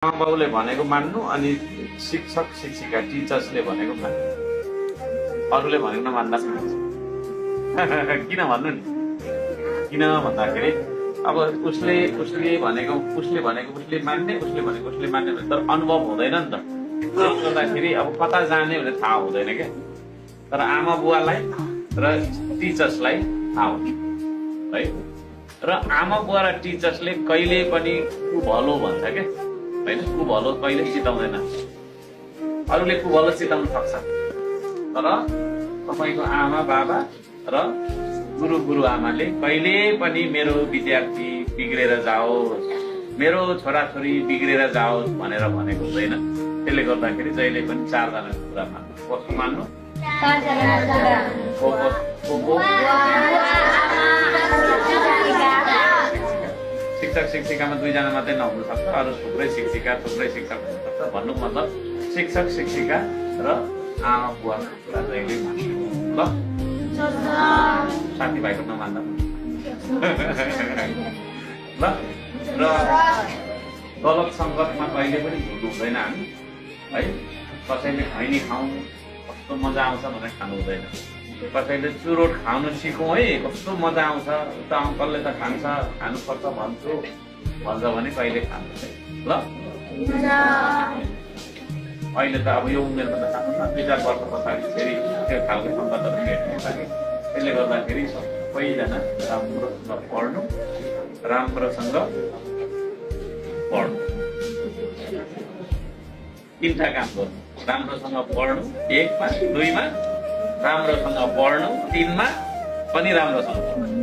आमाबाउले भनेको मान्नु अनि शिक्षक शिक्षिका टिचर्सले भनेको मान्नु, अरूले भनेको नमान्दा किन भन्नु नि? किन भन्दाखेरि अब उसले भनेको उसले मान्ने, उसले भनेको उसले मान्ने भने तर अनुभव हुँदैन नि त। त्यसले गर्दाखेरि अब कता जाने भनेर थाहा हुँदैन क्या। तर आमा बुवालाई र टिचर्सलाई थाहा हुन्छ है। र आमा बुवा र टिचर्सले कहिले पनि भलो भन्छ क्या होइन, कुभलो कहिले चिताउँदैन। अरूले कुभलो चिताउन सक्छ तर तपाईको आमा बाबा र गुरुआमाले कहिले पनि मेरो विद्यार्थी बिग्रेर जाओस्, मेरो छोराछोरी बिग्रेर जाओस् भनेर भनेको हुँदैन। त्यसले गर्दाखेरि जहिले पनि चारजनाको कुरा मान्नु। कसको मान्नु? शिक्षक शिक्षिकामा दुईजना मात्रै नहुन सक्छ, अरू थुप्रै शिक्षिका थुप्रै शिक्षक हुनसक्छ। भन्नुको मतलब शिक्षक शिक्षिका र आमा बुवाको कुरा जहिले मान्नु ल। साथीभाइको नमान्दा ल। र गलत सङ्गतमा कहिले पनि झुल्नु हुँदैन हामी है। कसैले खैनी खाउँ कस्तो मजा आउँछ भनेर खानु हुँदैन। कसैले चुरोट खानु सिकौँ है कस्तो मजा आउँछ, उता अङ्कलले त खान्छ खानुपर्छ भन्छ भने कहिले खानुपर्छ ल। अहिले त अब यो उमेरमा त खानु 2-4 वर्ष पछाडि फेरि त्यो खालको सङ्गतहरू भेट्नु लाग्यो। त्यसले गर्दाखेरि सबैजना राम्रोसँग पढ्नु, राम्रोसँग पढ्नु, 3टा काम गर्नु। राम्रोसँग पढ्नु 1मा, 2मा राम्रोसँग पढ्नु, 3मा पनि राम्रोसँग पढ्नु।